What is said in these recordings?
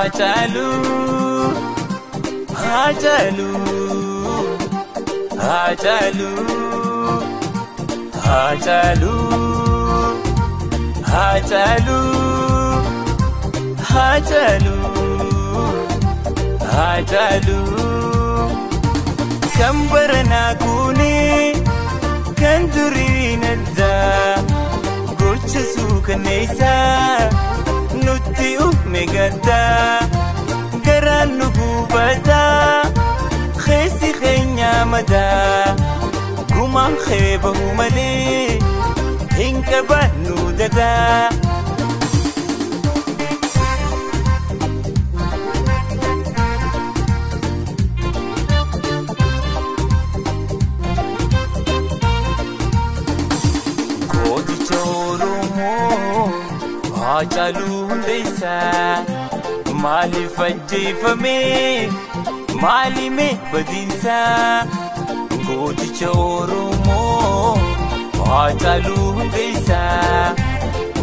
Haacaaluu Haacaaluu Haacaaluu Haacaaluu Haacaaluu Haacaaluu Haacaaluu kan baranaa kuni kan duriin addaa gocha suukanneessaa nutti uume gaddaa garaan nu gubataa keessi keenya madaa gumaan kee bahu malee hin qabaannu dadaa. Gooticha Oromoo Haacaaluu Hundeessaa maaliif ajjeefame maalime badiinsaa? Gooticha Oromoo Haacaaluu Hundeessaa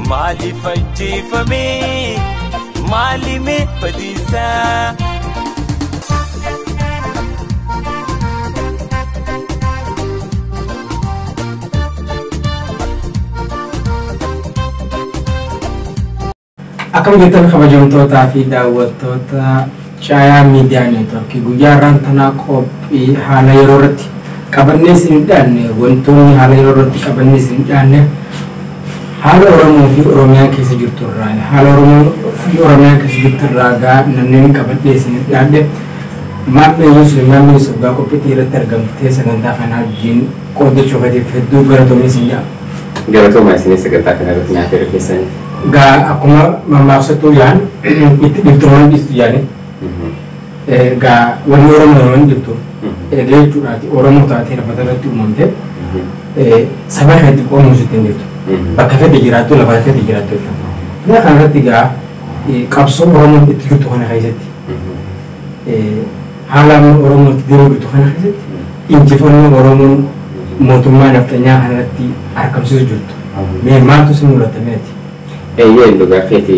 maaliif ajjeefame maalime badiinsaa? Akkam jettan kabajamtootaa fi daawwattoota Caayaa Miidiyaa Neetwoorkii, guyyaa har'aan tanaa qophii haala yeroo irratti qabannee isin dhiyaanne, wantoonni haala yeroo irratti qabannee isin dhiyaanne haala Oromoo fi Oromiyaa keessa jirtu irraa, haala Oromoo fi Oromiyaa keessa jirtu irraa gaa namni qabadhee isin dhiyaadhe Maammee Yuusuf. Maammee Yuusuf gaa qophii irratti argamtee sagantaa kanaa wajjin qooddachuu keetiif hedduu galatoomii isin jedha. Galatoomaa isinis sagantaa kana irratti nyaata yeroo keessaniif. Gaa akkuma mammaaksattuu yaan itti dhiftu waan dhiistu yaani gaa wanni Oromoo waan dhiftu egaa jechuudhaati. Oromoo taatee lafa irratti uumamte saba keetti qoomuu sitti hin dhiftu. Bakka fedhe jiraattu, lafa fedhe jiraattu jechuudha. Kana kanarratti gaa qabsoo Oromoon itti jirtu kana keessatti, haala amma Oromoon itti deemu jirtu kana keessatti, injifannoo Oromoon mootummaa nafxanyaa kanarratti argamsiisu jirtu. Mee maaltu si mul'ata meeti? Eeyyee, dhugaa keeti.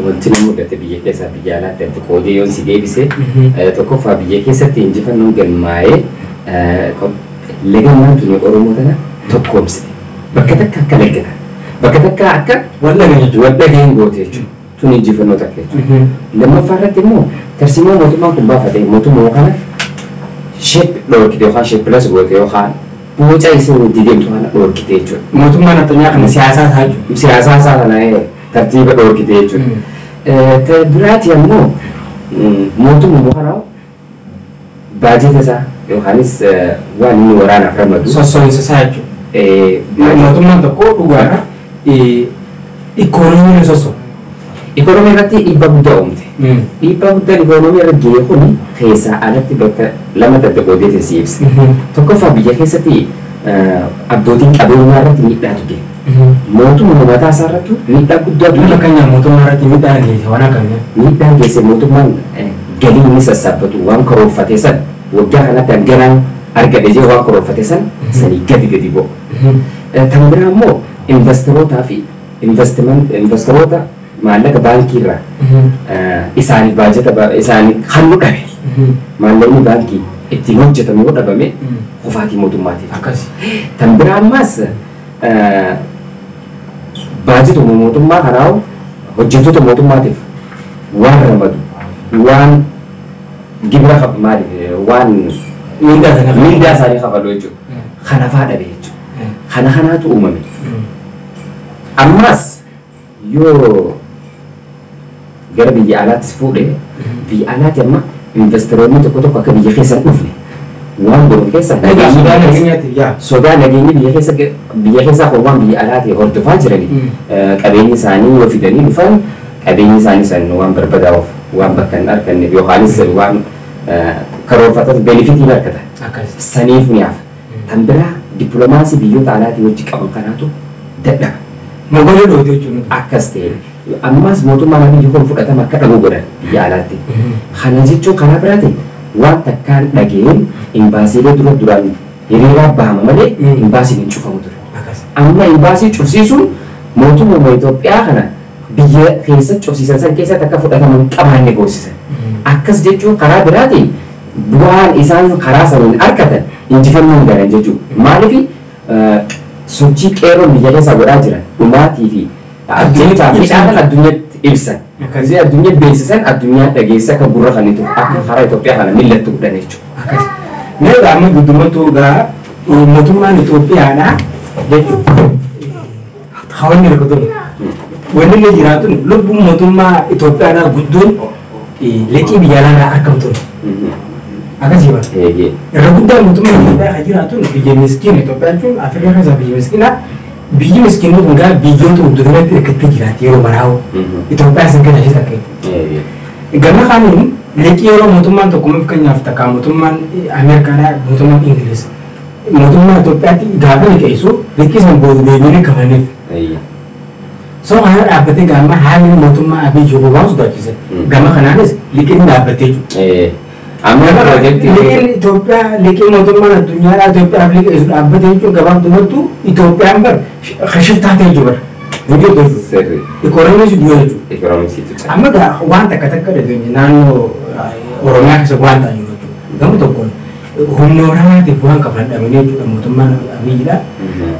Wanti nu mul'ate biyya keessaa biyya alaatti ati qoodee yoon si deebise, tokkoffaa biyya keessatti injifannoon galmaa'ee laganaan tuni Oromoo tana tokkoomsite. Bakka takka akka laggata. Bakka takka akka wal dhageenye jechuudha. Wal dhageen goote jechuudha. Tuni injifannoo takka jechuudha. Lammaffaa irratti immoo tarsiimoo mootummaan kun baafate mootummaa kana shape dhoorkite yookaan shapeless goote yookaan boca isin itti deemtu kana dhoorkite jechuudha. Mootummaa nafxanyaa kana siyaasaa isaa jechuudha. Siyaasaa isaa kana tartiiba dhoorkite jechuudha. Ta biraati ammoo mootummaa kana baajeta isaa yookaanis waan inni waraanaaf ramadu. Sossoo'insa isaa jechuudha. Mootummaan tokko dhugaadha. Ikoonomiin ni sossoo. Ikoonomii irratti dhiibbaa guddaa uumte. Dhiibbaa guddaan ikoonomii irra ga'e kun keessaa alatti bakka lama adda qoodeetiin si ibsa. Tokkoffaa biyya keessatti abbootiin qabeenyaa irratti miidhaatu ga'e. Mootummaa mataa isaa irratti miidhaa guddaatu Inni ga'e. Fakkeenyaaf mootummaa irratti miidhaan geesse waan akkamii? Miidhaan geesse, mootummaan galii inni sassaabbatu waan karoorfate san waggaa kanatti hanganaan argadhe jee waan karoorfate san sanii gadi gadi bu'u. Kan biraa immoo investorootaa fi investoroota maallaqa baankii irraa isaaniif baajata isaaniif kan dhabe, maallaqni baankii ittiin hojjetamu yoo dhabame kufaatii mootummaatiif. Akkasi. Kan biraa ammaas baajatuma mootummaa kanaa hojjettoota mootummaatiif waan ramadu, waan gibira maaliif waan Miindaa sana. Miindaa isaanii kafalu jechuudha. Kana faa dhabe jechuudha. Kana kanaatu uumame. Ammas yoo gara biyya alaattis fuudhe, biyya alaatti amma investoroonni tokko tokko akka biyya keessa hin dhufne waan godhan keessa Sodaa nageenyaatiif yaa. Sodaa nageenyi biyya keessa, biyya keessaa kun waan biyya alaatti hordofaa jirani qabeenyi isaanii yoo fidanii dhufan qabeenyi isaanii san waan barbadaa'uuf, waan bakka hin arganneef yookaanis waan karoorfatan benefitii hin argatan. Akkasi. Saniif ni hafa. Kan biraa dippiloomaasii biyyoota alaatii wajji qaban kanaatu dadhaba. Mogolee dhooti jechuudha. Akkas ta'e ammas mootummaan biyya kun fudhatama akka dhabu godhan biyya alaatti. Kana jechuun karaa biraatiin waan takkaan dhageen imbaasiilee dura duraan hiriiraa bahama malee imbaasiin hin cufamu ture. Akkas. Amma imbaasii cufsiisuun mootummaa Itoophiyaa kana Biyya keessa cobsiisan san keessatti akka fudhataman qabaanne goosisan. Akkas jechuun karaa biraatiin bu'aan isaan karaa saniin argatan injifannoon galan jechuudha. Maaliif sochii qeerroon biyya keessa godhaa jiran dhumaatii fi addunyaa fi dhaabaan addunyaatti ibsan. Akkasii addunyaa beeksisan addunyaa dhageessa akka gurra kan akka karaa Itoophiyaa kana millattu godhan jechuudha. Akkas. Mee amma guddumatu gaa mootummaan Itoophiyaadha jechuudha. Hawanni rakkatudha. Wanni illee jiraatun lubbuun mootummaa Itoophiyaadhaa guddoon liqii biyya alaarraa argamtudha. Akkasii bara. Irra guddaa mootummaa Itoophiyaa kan jiraatun biyya miskiina Itoophiyaa jechuun Afrikaa keessaa biyya miskiina. Biyyi miskiinni kun gaa biyyoota guddatanitti hirkattee jiraatti yeroo maraa'u. Itoophiyaa sin kana ishee takka. Gama kaaniin liqii yeroo mootummaan tokko fakkeenyaaf takka mootummaan Ameerikaadhaa mootummaan Ingiliz mootummaa Itoophiyaatti gaafa liqeessu liqii san booda deebiin kafalaniif. So kana dhaabbatee gama haalli mootummaa Abiy jiru waan sodaachise. Gama kanaanis liqiin dhaabbatee jiru. Amma piroojeektii Liqiin Itoophiyaa liqii mootummaan addunyaadhaa Itoophiyaaf liqeessu dhaabbatee jechuun gabaabdumatti Itoophiyaan bar shiftaa ta'ee jiru bar. Sirri. Ikoonomiis du'a jechuudha. Ikoonomiksiitu caa. Amma gaa waan takka takka dhageenye naannoo Oromiyaa keessa waan ta'an jiru jechuudha. Gama tokkoon humna waraanaatiif waan kafan dhabanii jechuudha mootummaan Abiyyiidha.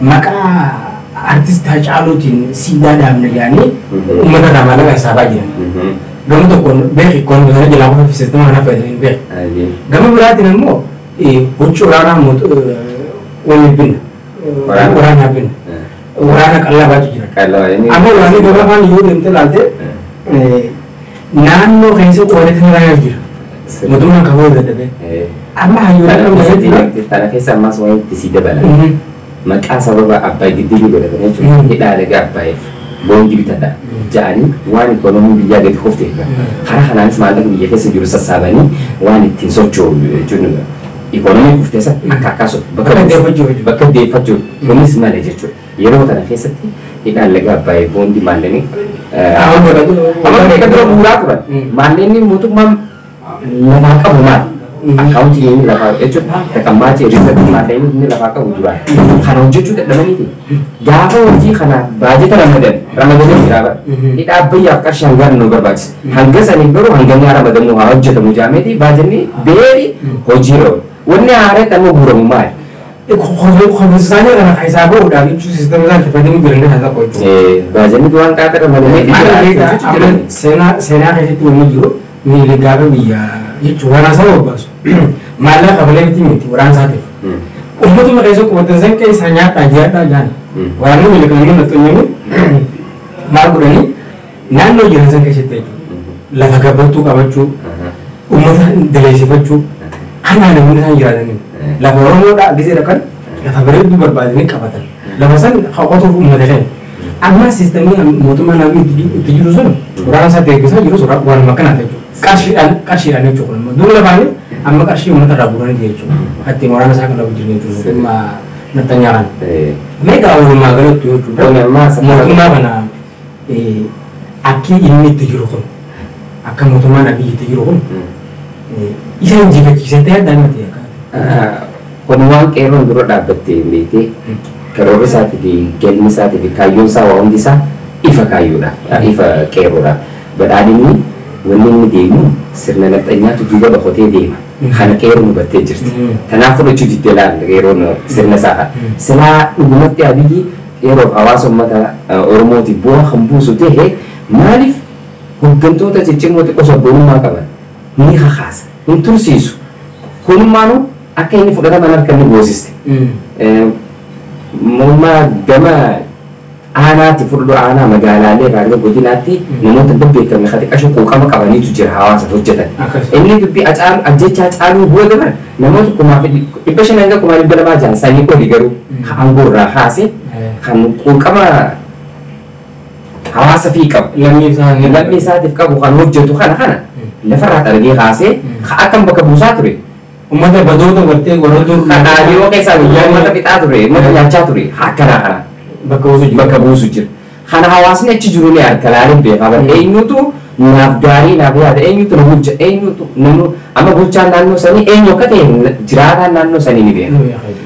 Maqaa artist Haacaaluutiin siidaa dhaabne jedhanii uummata irraa maallaqa hisaabaa jiran. Gama tokkoon beeki ikoonomii sana jalaa qofa siistama kana fayyadamanii beeki. Gama biraatiin ammoo huccuu waraanaa waliin binna. Waraanaa binna. Waraana qallaa baatu jira. Amma waraanni gama afaan yoo deemte ilaalte naannoo keessa qoodatti raayyaa jira. Mootummaan kafoo dadhabee. Amma hayyoota Tana keessa ammas waan itti si dabalan. Maqaa sababa Abbaay giddirii godhatan jechuudha. Hidhaa laga Abbaayeef boondii bitadha. Ja'anii waan ikoonomii biyyaa gadi kufte karaa kanaanis maallaqa biyya keessa jiru sassaabanii waan ittiin socho'u jechuudha. Ikoonomii kuftee san akka akkasuma bakka deeffachuu kunis malee jechuudha. Yeroo kana keessatti hidhaan laga Abbaayee boondii maallaqni amma meeqa dura buuraa turan maallaqni mootummaan lafaa qabu maali? Akkaawuntii inni lafaa jechuudha taqammaachee riizartii maallaqni inni lafaa qabu duraan kana hojjechuu dadhabaniiti. Gaafa hojii kana baajeta ramadanii jira bara. Hidha Abbayyaaf qarshii hanga nu barbaachisa. Hanga saniif garuu hangamni haa ramadamu haa hojjetamu jaameeti baajenni beeri hojii roon. Wanni haaraa amma guuramu maali? Qofisaanii kana keessaa bahuudhaaf jechuun siistama isaan itti fayyadamuu jiran kan tokko jechuudha. Baajenni waan qaata ramadamee Seenaa keessatti wanni jiru miila gaafa biyya jechuun waraana saba baasu. Maallaqa kafalee miti miti waraana isaatiif. Uummatuma keessa qubatan san keessa nyaadhaa jiraadhaa jaan. Waraanni miila kan inni nafxanyame maal godhanii naannoo jiran san keessatti jechuudha. Lafa gabbattuu qabachuu, uummata daleessifachuu kanaa namoonni isaan jiraatanii. Lafa Oromoodhaa gisee dhaqan lafa bareedduu barbaadanii qabatan. Lafa san qotuuf uummata keenya. Amma siistamii mootummaan Abiy itti jiru sun waraana isaa deeggarsaa jiru sun waanuma akkanaa jechuudha. Qarshiidhaan jechuudha kun immoo duula lafaanii amma qarshii uummata irraa guuranii jechuudha. Ittiin waraana isaa kan jiru jechuudha mootummaa nafxanyaa kana. Mee gaa walumaa galatti jechuudha. Mootummaa kana akki inni itti jiru kun akka mootummaan Abiy itti jiru kun isa injifachiisee ta'e addaan miti akka. Kun waan qeerroon dura dhaabbattee beektee karoorri isaatii fi galmi isaatii fi kaayyoon isaa waa hundi isaa ifa kaayyoodha. Ifa qeerroodha. Badhaadhinni wanni inni deemu sirna nafxanyaatu duuba dhokatee deema. Kana qeerroon hubattee jirti. Kanaaf fudhachuu diddee laalla qeerroon sirna isaa kana. Silaa dhugumatti Abiyyi qeerroof hawaasa uummata Oromootiif bu'aa kan buusu ta'e maaliif hooggantoota ciccimoo xiqqoo sabboonummaa qaban ni kakaasa. Hin tursiisu. Kunummaanuu akka inni fudhataman harka inni goosiste. Mootummaa gama aanaatti fudhadhu aanaa magaalaalee irraa hanga godinaatti namoota babbeekamne kan xiqqasho quuqama qabaniitu jira hawaasaaf hojjetan. Inni dubbii ajjechaa caaluu booda bara namoota 5,500 hanga 200,000 jiran sanii oli garuu aangoo irraa kaase kan quuqama hawaasa fi qabu. Lammii isaatiif qabu kan hojjetu kana lafarraa dhalgee kaasee akkam bakka buusaa ture. Uummata badoota gartee warra dur. Dhaabiiroo keessaa biyyaa uummata fixaa ture, uummata nyaachaa ture akkanaa kana. Bakka buusu jira. Bakka buusu jira. Kana hawaasni achi jiru ni harka laalee beekaa bara eenyutu naaf gaarii naaf yaada eenyutu na bulcha eenyutu namni amma bulchaan naannoo sanii eenyu akka ta'e jiraataan naannoo sanii ni beeka.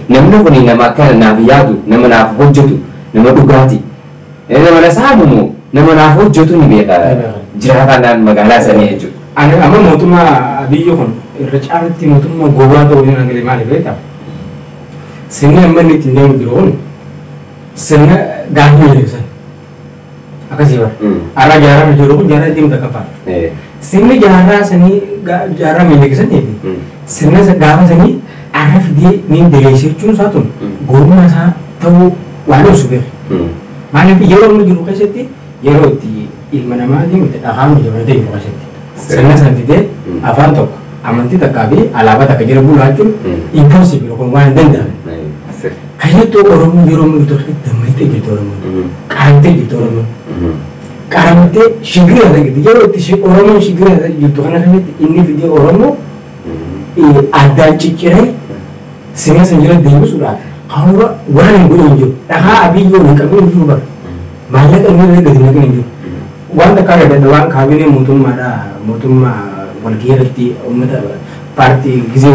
Namni kun nama akka naaf yaadu, nama naaf hojjetu, nama dhugaati. Nama na saamumu Nama naaf hojjetu ni beeka. Jiraataan magaalaa sanii jechuudha. Ani amma mootummaa biyyi kun irra caalaatti mootummaa gowwaa ta'uu hin angalee maaliif beektaa? Sirni amma inni ittiin deemu jiru kun sirna gaafii jedhu akkasii bara. Arraa jaarraa jiru kun jaarraa ittiin takkaffaa. Sirni jaarraa sanii jaarraa miidhagsanii fi sirna gaafa sanii arra fidee ni diriirsa jechuun isaa tun gowwummaa isaa ta'uu waan ibsu beeku. Maaliif yeroo inni jiru keessatti yeroo itti ilma namaatiin itti dhahaan jabaatee jiru keessatti. Sirna san fidee afaan tokko amantii takkaa fi alaabaa takka jala bulaa jechuun impossible kun waan hin danda'amne. Keessattuu Oromoo yeroo inni jiru keessatti dammaqxee jirti Oromoon. Qaramtee jirti Oromoon. Qaramtee shigira irra jirti. Yeroo itti Oromoon shigira irra jirtu kana keessatti inni fidee Oromoo addaan cicciree sirna san jala deebisuudhaaf karoora waan hin godhin hin jiru. Dhagaa Abiyyi hin qabin hin jiru bara. Maallaqa inni irra gadi naqin hin jiru. Waan takkaa gadda waan kaabinee mootummaadhaa mootummaa walgahii irratti uummata paartii gisee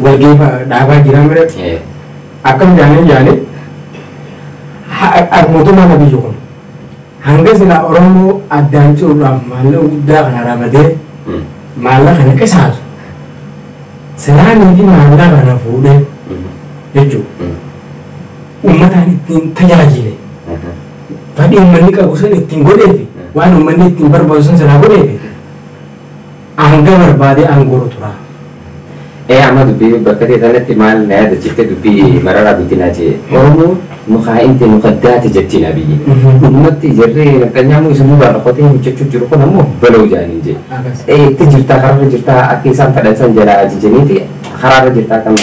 walgahii dhaabaa jiran bira akkam jaanee jaanee mootummaan Abiyyi kun hanga silaa Oromoo addaan ciruudhaaf maallaqa guddaa kana ramadee maallaqa kana qisaasu silaanii fi maallaqa kana fuudhee jechuudha. Uummataan ittiin tajaajile fedhii uummanni qabu san ittiin godheefi waan uummanni ittiin barbaadu san silaa godheefi hanga barbaadee aangoorra tura. Amma dubbii bakka ta'e sanatti maal na yaadachiifte dubbii Mararaa Guddinaa jee Oromoo nu kaa'inte nu kaddaate jettiin Abiyyi. Dhugumatti jarri naqxanyaamu isa duubaan qotee hojjechuu jiru kun ammoo baloo jaaniin jee. Itti jirtaa karaarra jirtaa akka isaan fedhan san jalaa ajajaniiti karaarra jirtaa kan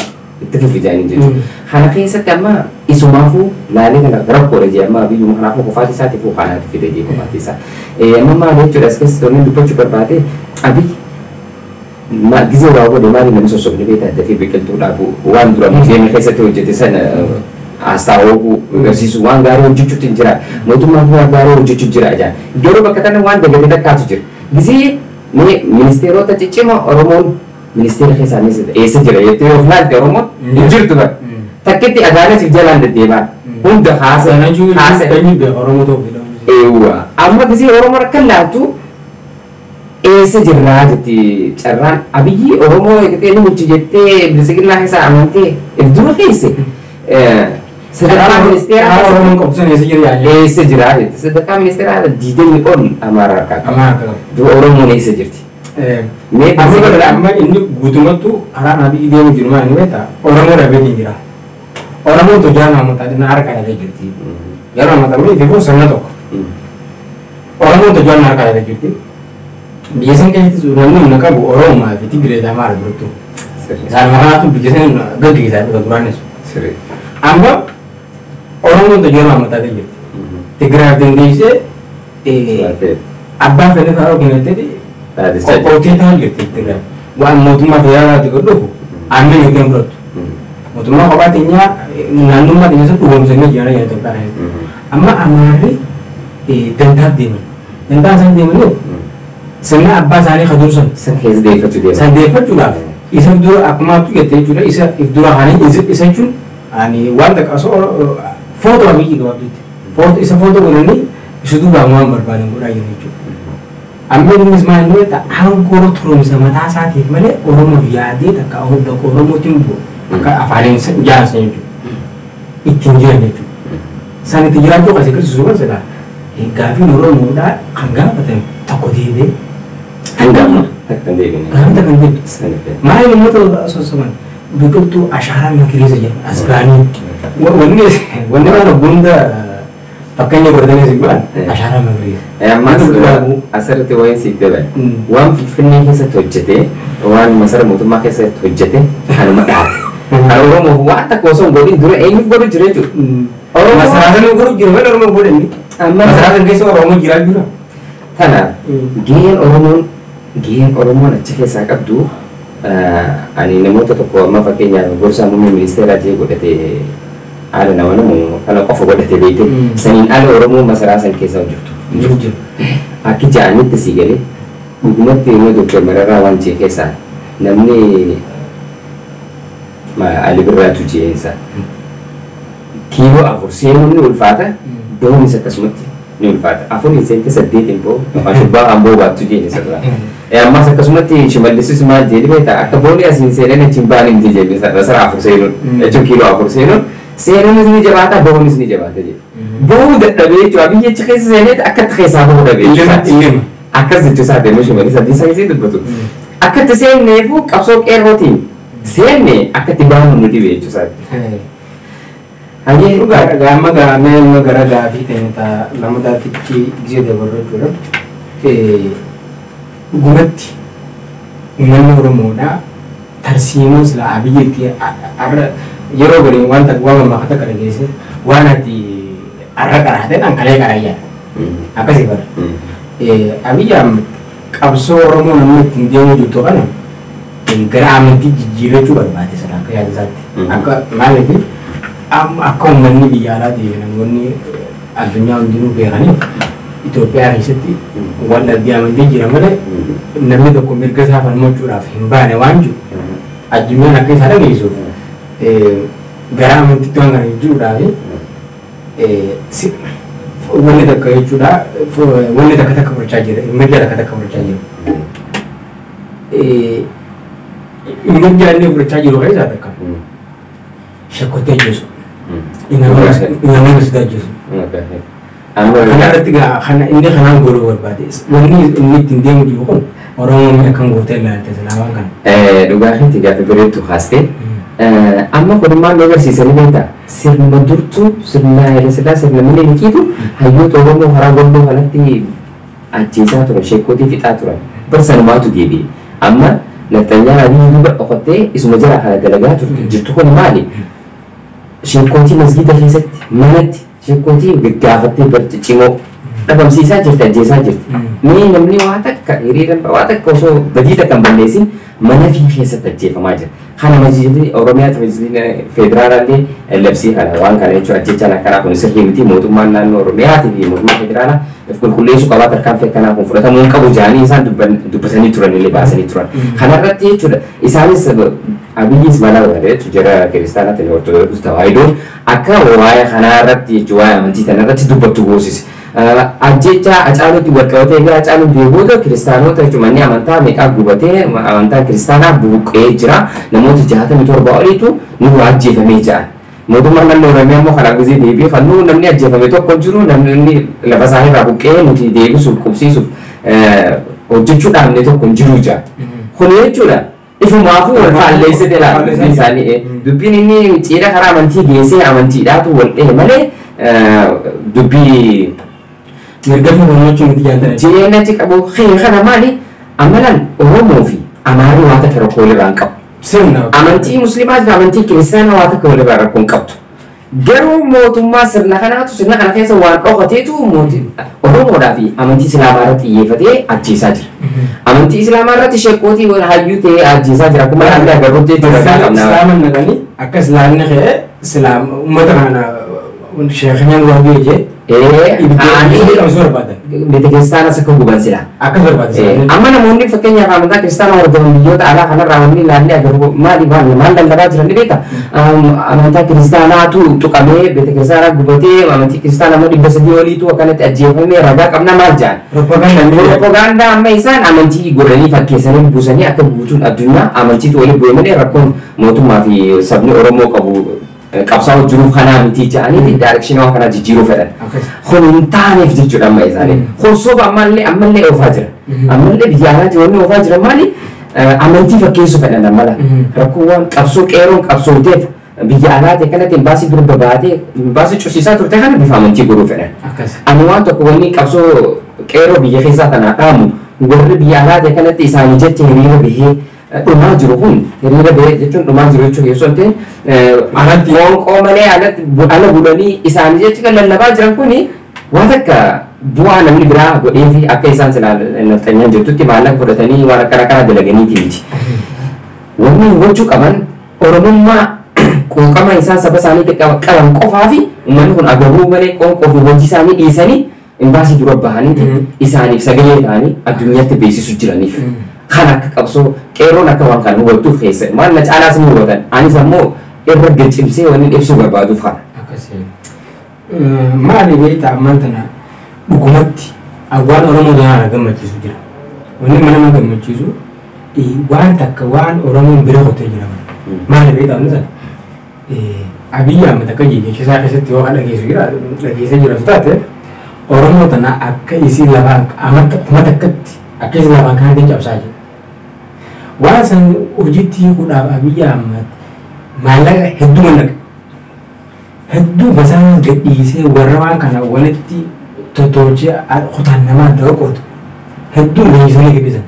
itti fufi jaaniin jechuudha. Kana keessatti amma isumaafuu laalee kana rakkoodha jee amma Abiyyuma kanaafuu qofaatii isaatiif kanaatu fide jee qofaatii isaa. Amma maal jechuudha as keessatti wanni dubbachuu barbaade Abiyyi gisee waa godhe maali namni sossobni beektaa dafee biqiltuu dhaabu waan dura museemii keessatti hojjete sana haasawuu agarsiisu waan gaarii hojjechuutu hin jira mootummaan waan gaarii hojjechuu jira jaan garuu bakka kana waan dagate takkaatu jira gisee ministeerota ciccimoo Oromoon ministeera keessaa eessa jira jettee yoo filaatte Oromoon hin jirtu bara takkitti Adaanach jalaan deddeemaa hunda haasa haasa amma gisee Oromoon akka laattu eessa jirraa jetti carraan Abiyyi Oromoo eegatee nu bulchi jettee bilisiginnaa keessaa amantee dura keesse sadarkaa ministeeraa Oromoon qabdu eessa jira eessa jiraa jetti sadarkaa ministeeraa 20 ol Amaaraa harkaa qaba. Dura Oromoon eessa jirti? Mee amma inni guutummattuu karaan Abiyyi deemu jiru maal inni beektaa Oromoo dhabee ni jira. Oromoon tujjaa namoota harka dhabee jirti. Yeroo namoota fi sirna tokko. Oromoon tujjaa harka dhabee jirti. Biyya san keessatti namni humna qabu Oromoo fi Tigree Amaara durattu. Isaan maraatu biyya san gaggeessaa dhufa duraanis. Amma Oromoon tujjaa namoota jirti. Tigraaf dandeessee abbaa fedhe fa'aa kennetti qophootee ta'aa jirti Tigraaf. Waan mootummaa federaalaatti godhuuf aannan ittiin fudhattu. Mootummaa kophaa teenyaa naannummaa teenya sun dhugoomsanii jiran Itoophiyaa keessatti. Amma Amaarri dantaaf deeman. Dantaa isaan deemaniif sirna abbaa isaanii kan dursan. San keessa deeffachuu deeman. San deeffachuudhaaf isa dura akkumaattu jettee jechuudha isa dura haanii isa jechuun ani waan takka osoo footoo Abiyyi gabaabduutti. Footoo isa footoo godhanii isa duubaan waan barbaadan godhaa jiran jechuudha. Amma innis maal inni beektaa aangoo turumsa mataa isaatiif malee Oromoof yaadee takka bakka Oromootiin bu'u akka afaaniin jaarsan jechuudha. Ittiin jiran jechuudha. San itti jiraachuu kan agarsiisu kan silaa gaafiin Oromoodhaa kan gaafatame tokko deebi'ee Hanga amma takka hin deebine. Gaafa takka hin deebine. Maal uummata sossoban biqiltuu ashaaraa magariisa jedhamu as ba'anii wanni waan hunda fakkeenya godhatanii si godhan ashaaraa magariisa. Ammas asirratti waa'ee siif dabale. Waan Finfinnee keessatti hojjete waan masara mootummaa keessatti hojjete kanuma dhaate. Kan Oromoof waan takka osoo hin godhin dura eenyuuf godhu jira jechuudha. Masaraa sana godhu jiru malee Oromoo godhanni. Masaraa sana keessa Oromoo jiraa jira. Tanaaf gaheen Oromoon achi keessaa qabdu ani namoota tokko amma fakkeenyaaf gorsaa muummee ministeeraa jee godhate haala nama namu kana qofa godhate beekte saniin ala Oromoo masaraa san keessa hojjetu. Akki ja'anitti si galee dhugumatti immoo Dooktar Mararaa waan jee keessaa namni Ali Birraatu jeensa kiiloo 4 seenuun ni ulfaata bahuunis akkasumatti Ni ulfaata. 4 seente 8 hin ba'u. Shubbaa kan ba'u baattu jeeni sirraa. Ammas akkasumatti Shimallisis maal jedhi beektaa akka boolii asiin seenan achiin ba'an hin jejjeebi sirraa 4 seenuun jechuun kiiloo 4 seenuun seenuunis ni jabaata bahuunis ni jabaata jedhe. Bahuu dadhabee jechuudha biyya achi keessa seeneet akka itti keessaa bahuu dhabee jechuudha. Akkas jechuu isaa deemuu Shimallis Abdiisaa keessatti dubbatu. Akka itti seenneefu qabsoo qeerrootiin seenne akka itti baanu nu dhibe jechuu isaati. Hayyee dhugaadha gaama gaamee amma gara gaafii ta'e ta'a lamadaatichi gisee dabarru jechuudha. Dhugumatti uummanni Oromoodhaa tarsiimoo sila Abiyyitti yeroo gadi waan takka waan mammaakata takka dhageesse waan ati har'a qaraate dhankalee qarayyaa akkasii bara. Abiyyi Ahmed qabsoo Oromoo namni ittiin deemuu jirtu kana gara amantii jijjiirrachuu barbaade sana akka yaada isaatti. Akka maaliif akka uummanni biyya alaatii namoonni addunyaa hundinuu beekaniif Itoophiyaa keessatti wal dhabbii amantii jira malee namni tokko mirga isaa falmachuudhaaf hin baane waan jiru addunyaan akka isaa dhageessuuf gara amantiitti waan kana jijjiiruudhaaf wanni takka jechuudha wanni takka takka fudhachaa jira mirga takka takka fudhachaa jira. Mirga inni fudhachaa jiru keessaa takka shakkottee ajjeesu. Imaamota sida ajjeesu. Kana irratti kana inni kanaan godhuu barbaade wanni inni ittiin deemu jiru kun Oromoon akkam gootee ilaalte silaa waan kana. Dhugaa keetti gaaffii bareedduu kaastee. Amma kun maal nu agarsiisanii beektaa? Sirna durtuu sirna Haayile Sillaasee sirna Minilikiitu hayyoota Oromoo karaa Walloo kanatti ajjeesaa turan sheekkootii fixaa turan. Bar sanumaatu deebi'e. Amma nafxanyaan Abiyyi duuba dhokattee isuma jala kana dalagaa turte jirtu kun maali? Sheekkootii masgiida keessatti manatti sheekkootii gaggaafattee bar ciccimoo dhabamsiisaa jirti ajjeesaa jirti. Mee namni waa takka hiriira waa takka osoo badii takka hin balleessin mana fi keessatti ajjeefamaa jira. Kana majlisni Oromiyaa majlisni federaalaallee labsii kana waan kana jechuun ajjechaan akkanaa kun sirrii miti mootummaan naannoo Oromiyaatii fi mootummaan federaalaa of qulqulleessuu qabaa tarkaanfii akkanaa kun fudhatamuu hin qabu jedhanii isaan dubbatanii turan illee baasanii turan. Kanarratti jechuudha isaanis Abiyyis mala godhate jechuudha jara kiristaanaatiin Ortodoksii Tawaahidoon akka waa'ee kanaa irratti jechuudha waa'ee amantii kana irratti dubbattu goosise. Ajjecha Hacaaluutti wal qabatee egaa Hacaaluun du'ee booda kiristaanota jechuun manni amantaa meeqaa gubatee amantaan kiristaanaa buqqee jira namoota 67 oliitu nu ajjeefamee jira. Mootummaan naannoo Oromiyaa immoo karaa gisee deebi'ee kan nu namni ajjeefame tokko jiru namni lafa isaanii irraa buqqee nuti deebisuuf qubsiisuuf hojjechuu dhaabne tokko hin jiru jira. Kun jechuudha ifumaafuu wal faalleessite laata dubbiin isaanii dubbiin inni ciidha karaa amantii geessee amantiidhaatu wal dhehe malee dubbii Mirga fi falmachuu miti jaantana. Jireenya achi qabu kana maali amalaan Oromoo fi Amaarri waa takka rakkoo walirraa hin qabu. Sirna. Amantii Musliimaa fi amantii Kiristaanaa waa takka walirraa rakkoo hin qabdu. Garuu mootummaa sirna kanaatu sirna kana keessa waan dhokateetu Oromoodhaa fi amantii Islaamaa irratti xiyyeeffatee ajjeesaa jira. Amantii Islaamaa irratti sheekkootii hayyuu ta'ee ajjeesaa jira. Akkuma ilaalle agarruutti jechuudha. Islaama naqanii akka Islaamni ka'ee Islaam uummata kana sheekinaan waa biyya jee qabsoo barbaadan. Beetekiristaanas akka guban sila. Akkas barbaadan. Amma namoonni fakkeenyaaf amantaa kiristaanaa hordofan biyyoota alaa kanarraa wanni ilaallee agarru maali waan maal lallabaa jiran ni beekta. Amantaa kiristaanaatu tuqamee beetekiristaanaa gubatee amantii kiristaanaa immoo 300 oliitu akkanatti ajjeefamee ragaa qabna maal jedhan. Propagaandaa amma isaan amantii godhanii fakkeessanii buusanii akka guutuun addunyaa amantiitu waliin bu'e malee rakkoon mootummaa fi sabni Oromoo qabu qabsaa'oo jiruuf kanaa miti jedhanii daayirekshinii waan kanaa jijjiiruu fedhan. Kun hin taaneef jechuudha amma isaanii. Kun soba ammallee ammallee oofaa jira. Ammallee biyya alaatti wanni oofaa jira maali? Amantii fakkeessuu fedhan ammala. Rakkoowwan qabsoo qeeroon qabsooteef biyya alaatti akkanatti imbaasii dura babaatee imbaasii cusiisaa turte kana bifa amantii godhuu fedhan. Ani waan tokko wanni qabsoo qeeroo biyya keessaa kanaa dhaamu warri biyya alaatti akkanatti isaanii jecha hiriira bahee dhumaa jiru kun hiriira bahee jechuun dhumaa jiru jechuun keessoo ta'e Alatti qoonqoo malee alatti ala bulanii isaanii jecha kan lallabaa jiran kuni waan takka bu'aa namni biraa godhee fi akka isaan silaa nafxanyaan jirtutti maallaqa fudhatanii waan akkana kana dalaganiiti miti. Wanni hubachuu qaban Oromummaa quuqama isaan saba isaanii qaban qofaa fi uummanni kun agabuu malee qoonqoo fi hojii isaanii dhiisanii imbaasii dura bahaniiti isaaniif sagalee ta'anii addunyaatti beeksisu jiraniif. Kan akka qabsoo qeerroon akka waan kana hubattuuf keessa maal na caalaas ni hubatan anis ammoo irra gad-cimsee wanni ibsuu barbaaduuf kana. Maali beektaa ammaan tana Dhugumatti waan Oromoo danaa gammachiisu jira. Wanni nama gammachiisu waan takka waan Oromoon bira qotee jira. Maali beektaa inni sana? Abiyyi Ahmed akka jecha keessatti yoo dhageessu jira dhageessee jiraatu taate Oromoo tana akka isiin lafaan amata kuma takkatti akka isiin lafaan kanatti cabsaa jira. Waan san hojiitti hiikuudhaaf Abiyyi Ahmed maallaqa hedduu mallaqa hedduu basaan gadhiisee warra waan kana walitti tottolchee kutaan namaa adda qotu hedduu leenjisanii gabbisan.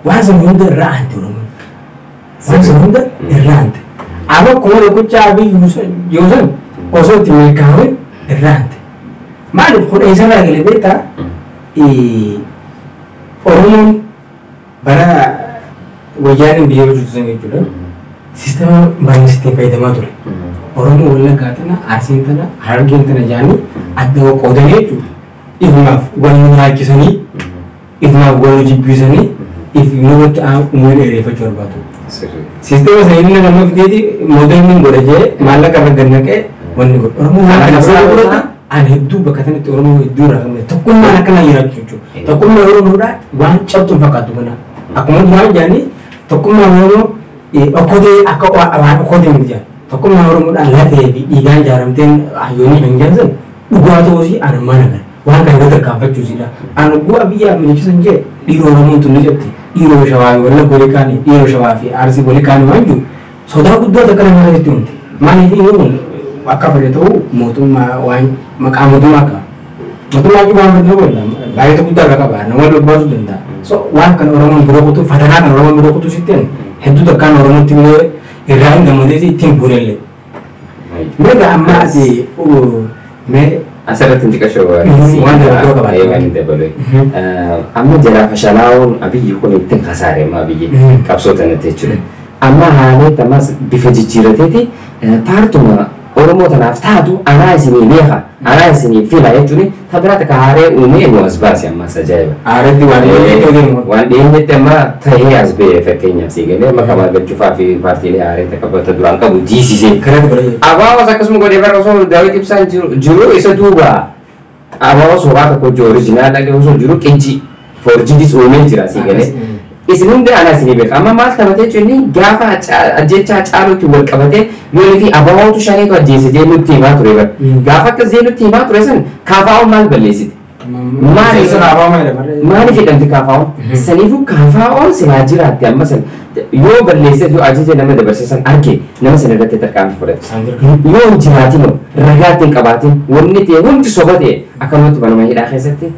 Waan san hunda irraa aante Oromoon. Waan san hunda irraa aante. Amma akkuma tokkicha Abiyyi yoo san osoo itti milkaa'e irraa aante. Maaliif kudha isa galee beektaa Oromoon bara wayyaaniin biyya bulchitu san jechuudha. Siistama baay'insitiin fayyadamaa ture. Oromoo Wallaggaa tana, Arsiin tana, Harargeen tana jedhanii adda qoodanii jechuudha. Ifumaaf wal nu nyaachisanii, ifumaaf wal nu jibbisanii, if nurratti umurii dheereffachuu barbaadu. Siistama sana inni nama fideeti moodelni godha jee maallaqa irra gad naqee wanni godhu. Oromoo waan kana bira godhata ani hedduu bakka kanatti Oromoo hedduu irraa gammadee tokkummaan akkanaa jiraachuu jechuudha. Tokkummaa Oromoodhaa waan cabtu hin fakkaatu kana. Akkuma duraan jedhanii tokkummaan Oromoo okkotee akka waan okkotee miti jedhan. Tokkummaa Oromoodhaan lafee fi dhiigaan ijaaramteen hayyoonni kan jedhan sun dhugaa ta'uusii ani ammaan agarra. Waan kana irratti tarkaanfachuusiidha. Ani bu'aa biyya milikisan jee dhiiroo Oromoon tun ni jette dhiiroo Shawaa fi Wallagga walii kaanii dhiiroo Shawaa fi Arsii walii kaanii waan jiru sodaa guddaa takka nama keessatti uumte. Maaliif inni kun akka fedhe ta'u mootummaa waan maqaa mootummaa qaba. Mootummaa jechuun waan fedhe ta'uu danda'a. Baay'ee guddaa irra qaba. Nama lubbaasuu danda'a. So waan kana Oromoon bira kutu fatanaa kana Oromoon bira kutu sitteen hedduu takkaan Oromootti illee irraa hin gammadeeti ittiin buunellee. Meeqa amma ati mee Asirratti hin xiqqashoo waan dabaluu qabaate. Waan dabaluu. Amma jalaa fashalaa'uun Abiyyi kun ittiin kasaare amma Abiyyi qabsoo tanatti jechuudha. Amma haalee tamas bifa jijjiirateeti paartuma Oromoo tanaaf taatu anaa isinii beeka anaa isinii fila jechuun ta biraa takka haaree uumee nu as baase ammas ajaa'iba. Aaretti waan dhiyeenyatti Waan dhiyeenyatti amma tahee as ba'e fakkeenyaaf sii galee amma kamaa galchufaa fi paartiilee haaree takka bakka duraan qabu jiisisee. Karaa dabalee. Abaabos akkasuma godhee bara osoo Daawit Ibsaan jiru isa duuba abaabos horaa tokko jiru oriijinaal dhagee osoo jiru qinci foorjidis uumee jira sii galee. Isin hundi ana isinii beeka. Amma maal taphatee jechuun gaafa ajjechaa caalutti wal qabatee yoonii fi abaabootu shaneetu ajjeese jee nutti himaa ture bara. Gaafa akkas jee nutti himaa ture san kaafaa'oon maal balleessite? Maaliif jedhamti kaafaa'oon? Saniifuu kaafaa'oon silaa jiraatte amma san yoo balleessee yoo ajaja nama dabarse san arge nama san irratti tarkaanfii fudhate. Yoo hin jiraatin ragaa ittiin qabaatin wanni ta'e hundi soba ta'e akkanumatti manuma hidhaa keessatti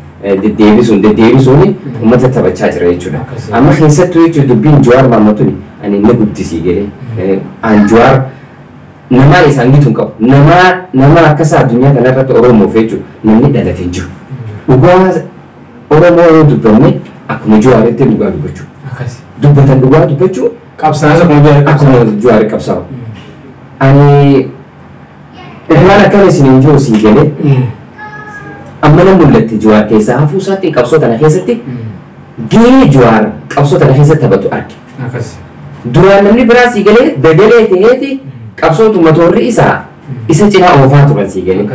deddeebisuun deddeebisuun uummata taphachaa jira jechuudha. Amma keessattuu jechuun dubbiin Jawaar Maammatuni ani na guddisii galee an Jawaar namaa isaan gitu hin qabu. Nama akkasaa addunyaa kanarratti Oromoof jechuudha namni dhalatee jiru. Dhugaa Oromoo yoo dubbanne akkuma Jawaaritti dhugaa dubbachuu. Dubbatan dhugaa dubbachuu. Qabsaa'aa akkuma Jawaari akkuma Jawaari qabsaa'u. Ani waan akkana isin hin jiru sii galee amma na mul'atte Jawaar keessaa hafuu isaatti qabsoo tana keessatti gahee Jawaar qabsoo tana keessatti taphatu arge. Duraan namni biraa sii galee dagalee ta'eeti qabsootu motorri isaa isa cinaa oofaa turan sii galee.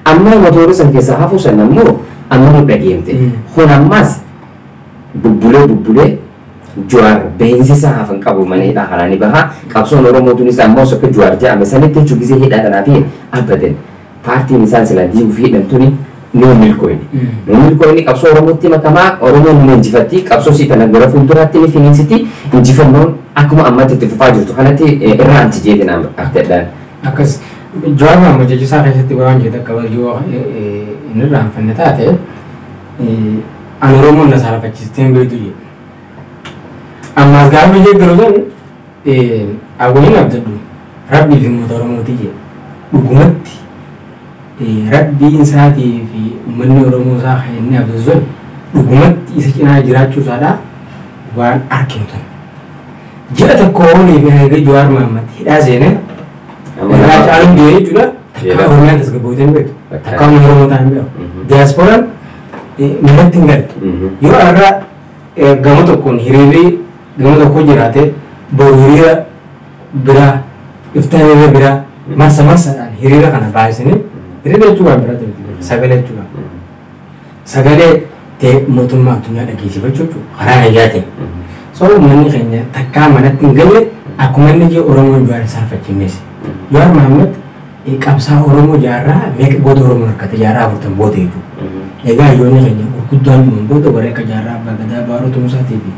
Amma motorri san keessaa hafuu san ammoo amma nu dhageemte. Kun ammas bubbulee bubbulee Jawaar beensi isaa hafan qabu mana hidhaa kanaa ni baha. Qabsoon Oromoo tunis ammoo akka Jawaar jedhame sanitti jechuun gisee hidhaa kanaa fi abadan paartiin isaan silaa diiguuf hidhan tuni ni milkooyne. Ni milkooyne qabsoo Oromootti makamaa Oromoon ni injifatti qabsoo sii tana gara fuulduraatti ni finiinsiti injifannoon akkuma ammatti itti fufaa jirtu kanatti irraa anti jeetiin abdadhaan. Akkas Jawaar Maammed jecha isaa keessatti waan jedhe akka yoo hin irraanfanne taate ani Oromoon na saalfachiistee hin beektu jedhe. Ammaas gaafa biyya jiru sun awwaaliin abdadhu rabbii fi uummata Oromooti jedhe. Dhugumatti rabbiin isaatii fi uummanni Oromoo isaa kan inni abdatu sun dhugumatti isa cinaa jiraachuu isaadhaa waan arginu tan. Ji'a tokko olii fi hanga Jawaar Maammed hidhaa seenee irraa caaluun deemee jechuudha. Takka Oromiyaan tasgabbootee hin beektu. Takka uummanni Oromoo ta'an hin beeku. Diyaaspooraan manatti hin galle. Yoo har'a gama tokkoon hiriirri gama tokko jiraate boru hiriira biraa iftaan hiriira biraa marsa marsaadhaan hiriira kana baay'isanii hiriira jechuun waan biraa ta'e sagalee jechuudha. Sagalee ta'e mootummaa addunyaa dhageessifachuu jechuudha. Karaa nayyaatiin. So uummanni keenya takkaa manatti hin galle akkuma inni jiru Oromoon Jawaar saalfachiinees. Jawaar Mahammad qabsaa Oromoo jaarraa meeqa booda Oromoon harkate jaarraa 40 booda jechuudha. Egaa hayyoonni keenya gurguddaan dhuman booda warri akka jaarraa Abbaa Gadaa Baaroo Tumsaatii fi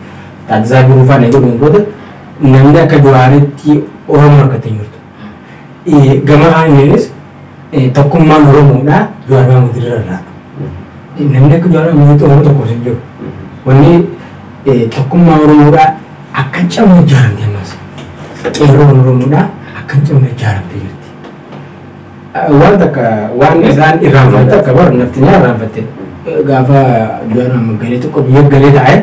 Taaddasaa Birruu fa'aa eega dhuman booda namni akka Jawaaritti Oromoo harkate hin jirtu. Gama kaaniinis tokkummaan Oromoodhaa Jawaar Mahammad irraa. Namni akka Jawaar Mahammad Oromoo tokko hin jiru. Wanni tokkummaa Oromoodhaa akka hin cabne ijaaramte ammas. Qeerroon Oromoodhaa akka hin cabne ijaaramte jirti. Waan takka waan isaan irraanfatte akka bara naftinyaa irraanfatte gaafa Jawaar Mahammad galee tokko biyya galee taa'e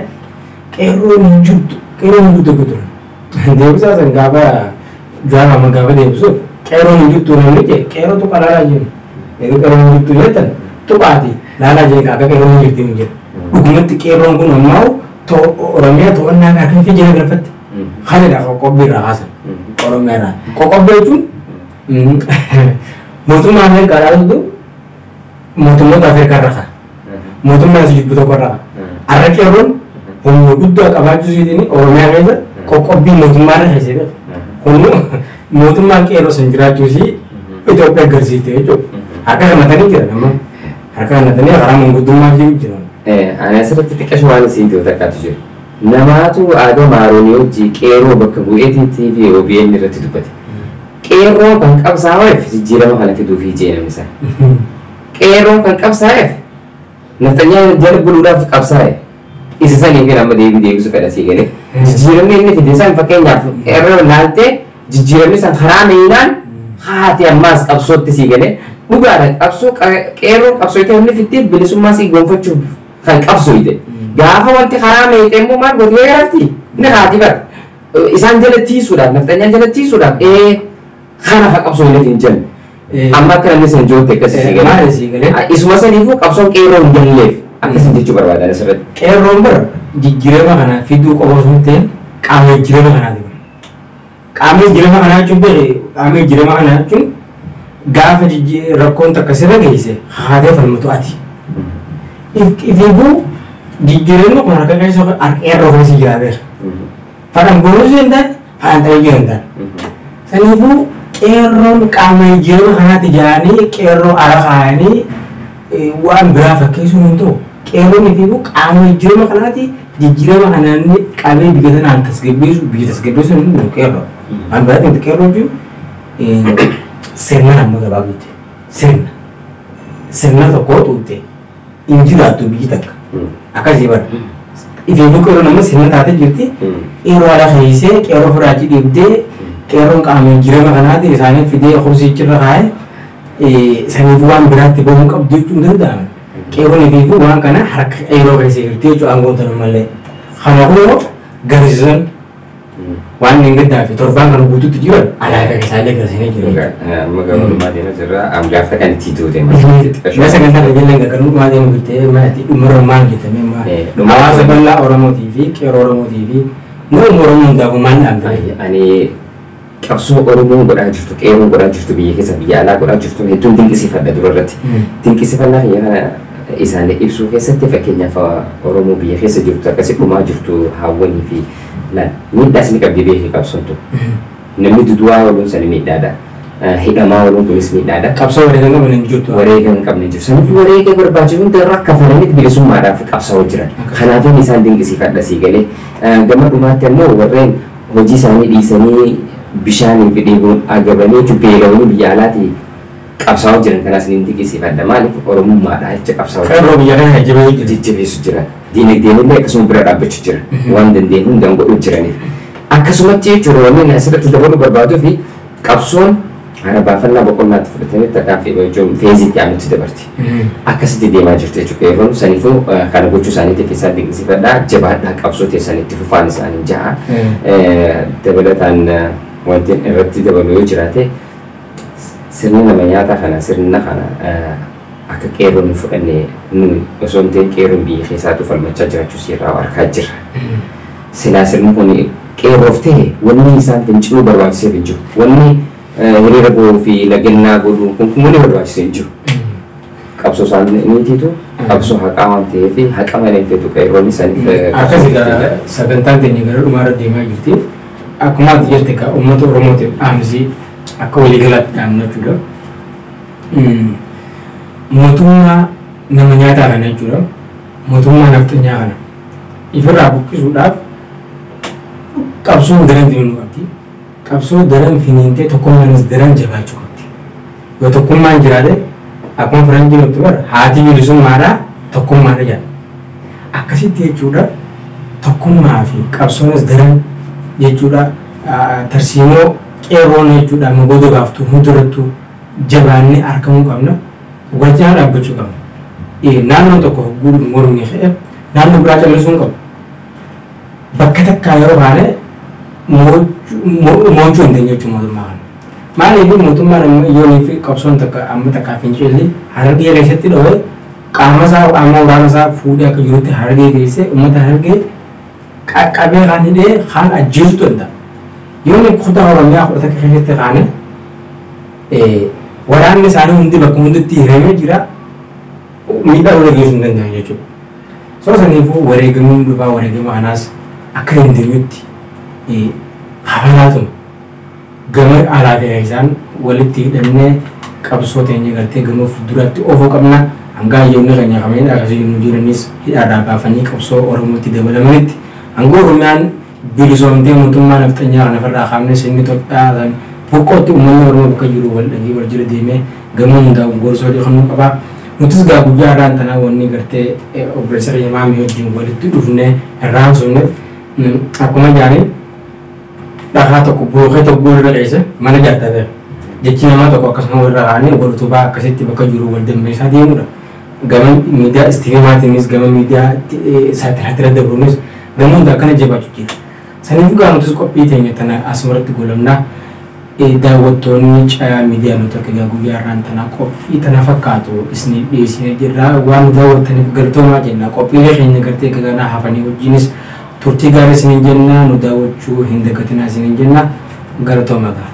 qeerroon hin jirtu qeerroon hin jirtu akka turan. Deebisaa san gaafa Jawaar Mahammad gaafa deebisuuf qeerroon hin jirtu namni jee qeerroo tuqa laalaa jennu. Yeroo qeerroon hin jirtu jettan tuqaati laalaa jee akka qeerroon hin jirti hin jedhu. Dhugumatti qeerroon kun ammoo Oromiyaa to'annaa harka fi jala galfatte. Kanadha qoqqobbii irraa kaasan. Oromiyaa irraa. Qoqqobbii jechuun mootummaa Ameerikaa dhaaltu mootummoota Afrikaa irraa ka'a. Mootummaa asii jibbu tokko irraa ka'a. Har'a qeerroon humna guddaa qabaachuu isiitiin Oromiyaa keessa qoqqobbii mootummaa irra keessee beeka. Kun mootummaan qeerroo san jiraachuu isii Itoophiyaa agarsiifte jechuudha. Harka kanatanii jiran amma. Harka kanatanii karaa manguddummaa fi jiran. Ani asirratti xiqqasho waan isiin ta'u takkaatu jira. Namaatu aadaa maaroonii hojii qeerroo bakka bu'eetii fi OBN irratti dubbate. Qeerroo kan qabsaa'eef jijjiirama kana fiduuf jee namni isaa. Qeerroo kan qabsaa'eef naftanyaa jala buluudhaaf qabsaa'e. Isa sanii fi amma deebii deebisuu fedha sii galee. Jijjiiramni inni fide san fakkeenyaaf qeerroo laaltee jijjiiramni san karaa miilaan haati ammaas qabsootti sii galee. Dhugaadha qabsoo qeerroo qabsoo itee inni fiddeef bilisummaa sii gonfachuuf kan qabsoo ite. Gaafa wanti karaa meexee immoo maal gootee garafti inni haati bara. Isaan jala tiisuudhaaf nafxanyaan jala tiisuudhaaf kana fa qabsoo illee hin jenne. Amma akka namni san jootte akkasii sii galee. Maali sii galee? Isuma saniifuu qabsoon qeerroo hin galleef akkasiin jechuu barbaadan asirratti. Qeerroon bara jijjiirama kana fiduu qofa osoo hin ta'in qaama jijjiirama kanaati bara. Qaama jijjiirama kanaa jechuun beekee qaama jijjiirama kanaa jechuun gaafa rakkoon takka sirra geesse haatee falmatu ati. Ifiifuu jijjiiramni kun harka keessa qeerroo keessa jira beeka. Fadhan boruus hin taane fadhan ta'ee hin taane. Saniifuu qeerroon qaama jijjiirama kanaatti ijaaranii qeerroo ala kaa'anii waan biraa fakkeessuun hin ta'u. Qeerroon ifiifuu qaama jijjiirama kanaatti jijjiirama kanaan qabee biyya sanaan tasgabbeessu biyya tasgabbeessu hin ta'u qeerroo. Waan biraatiin qeerroo jechuun sirna namoota gabaabduutti. Sirna. Sirna tokko tuutte hin jiraattu biyyi takka. Akkasii bara. Ifiifuu qeerroo nama sirna taatee jirti. Qeerroo ala keessee qeerroo fudhaachii dhiibdee qeerroon qaama jijjiirama kanaati isaanii fidee kursiichirra kaa'ee saniif waan biraatti bahuu qabdu jechuun danda'aman. Qeerroon ifiifuu waan kana harka qeerroo keessa jirti jechuudha aangoon tana malee. Kana kunoo garsiisan waan hin gaddaa fi torbaan kana guutuutti jiran alaabaa isaallee garsiisanii jiru. Amma gabaabummaa deemaa jirra. Amma gaafa kan itti duute Mee sagantaa kana jalleen gargar deemu jirtee maati dhumarra maal jettamee maal hawaasa bal'aa Oromootii fi qeerroo Oromootii fi nama Oromoo hundaafuu maal dhaamte? Ani qabsoo Oromoon godhaa jirtu qeerroon godhaa jirtu biyya keessa biyya alaa godhaa jirtu hedduun dinqisiifadha dura irratti. Dinqisiifannaa kiyya kana isaan ibsuu keessatti fakkeenyaaf Oromoo biyya keessa jirtu akkasii dhumaa jirtu haawwanii fi laal miidhaas ni qabdi beekii qabsoon tun. Namni duduwaa ooluun sani miidhaadha. Hidhamaa ooluun kunis miidhaadha. Qabsoo wareegama qabne hin jirtu. Wareega hin qabne jiru. Saniif wareega barbaachisu hunda irra kafalanii bilisummaadhaaf qabsaa'oo jiran. Kanaafin isaan dinqisiifadha sii galee. Gama dhumaatti ammoo warreen hojii isaanii dhiisanii bishaanii fi dheebuun agabanii beela'anii biyya alaatii qabsaa'oo jiran kanaas ni dinqisiifadha. Maaliif Oromummaadha jecha qabsaa'oo jiran. Qeerroo biyya kana jajjabeessu jira. Jajjabeessu jira. Diinagdeen illee akkasuma bira dhaabbachuu jira. Waan dandeenye hundaan godhuu jiraniif. Akkasumatti jechuudha wanni asirratti dabaluu barbaaduu fi qabsoon hara baafannaa boqonnaatti fudhatanii tarkaanfii jechuun feeziitti aanutti dabarti. Akkasitti deemaa jirti jechuudha qeerroon saniifuu kana gochuu isaaniitiif isaan dinqisiifadhaa jabaadhaa qabsoo teessanitti fufaan isaanii ja'a. Dabalataan wanti irratti dabalu yoo jiraate sirna nama nyaataa kana sirna kana akka qeerroon hin fudhanne nuyi osoo hin ta'in qeerroon biyya keessaatu falmachaa jiraachuu sirraa argaa jirra. Silaa sirni kun qeerroof ta'e wanni isaan finciluu barbaachiseef hin jiru. Wanni hiriira bahuu fi lagannaa godhuu kun kun wanni barbaachisee hin jiru. Qabsoo isaaniitiitu Qabsoo haqaa waan ta'eef haqa malee hin feetu qeerroon saniif. Akkasii sagantaan teenya gara dhumaarra deemaa jirti. Akkuma ati jette ka uummata Oromootiif dhaamsi akka waliigalaatti dhaamna jechuudha. Mootummaa nama nyaataa kana jechuudha. Mootummaa nafxanyaa kana ifirraa buqqisuudhaaf qabsoon daran finiinuu qabdi. Qabsoo daran finiintee tokkummaanis daran jabaachuu qabdi. Yoo tokkummaan jiraate akkuma faranjiin nutti bara haati bilisummaadhaa tokkummaadha jedha. Akkasitti jechuudha tokkummaa fi qabsoonis daran jechuudha tarsiimoo qeerroon jechuudha amma goda gaaftuu hundurattuu jabaannee argamuu qabna. Wajjin dhaabbachuu qabna. Naannoon tokko hogguu mormii fe'e naannoo biraa callisuu hin qabu. Bakka takkaa yeroo baane mo'achuu hin dandeenyu jechuudha mootummaa kana. Maaliif mootummaan amma yoonii fi qabsoon takka amma takkaa fincilli Harargee keessatti dho'e qaama isaa qaama waraana isaa fuudhee akka jirutti Harargee geesse uummata Harargee qaqqabee kan hidhee kan ajjeesuu danda'a. Yoonni kutaa Oromiyaa 11 keessatti kaane waraanni isaanii hundi bakka hundatti hiramee jira miidhaa wal geessuu hin danda'an jechuudha. Soo saniifuu wareegamuun dhufaa wareegama kanaas akka hin dandeenyutti hafanaatuma gama alaa fi isaan walitti hidhannee qabsoo teenya gartee gama fuulduraatti oofuu qabna. Hanga hayyoonni keenya kameen akkasii nu jiranis hidhaadhaa baafanii qabsoo Oromootti dabalamanitti hanga Oromiyaan bilisoomtee mootummaa nafxanyaa kana ofirraa kaafnee sirni Itoophiyaa boqqootti uummanni Oromoo bakka jiru wal dhagee wal jala deemee gama hundaa gorsoo dhiqannuu qaba. Nutis gaa guyyaa irraan tanaa wanni gartee obboleessa keenya maamii wajjin walitti dhufnee irraan sunneef akkuma jaanii dhagaa tokko bookee tokko irra keessa mana jaartaa ta'e. Jechi namaa tokko akkasuma walirra kaa'anii wal utubaa akkasitti bakka jiru wal dammeessaa deemudha. Gama miidiyaa istiimaatiinis gama miidiyaa saatiraatira dabruunis gama hunda akkana jabaachuu jira. Saniif gaa nutis qophii teenya tana asumarratti goolabnaa. Daawwattoonni caayaa miidiyaa nuti akka guyyaa irraan tana qophii tana fakkaatu isin dhiyeessinee jirra. Waan daawwattaniif galatoomaa jenna. Qophiilee keenya gartee gaganaa hafanii wajjinis turtii gaarii isiniin jenna. Nu daawwachuu hin dagatinaa isiniin jenna. Galatoomaa gaa.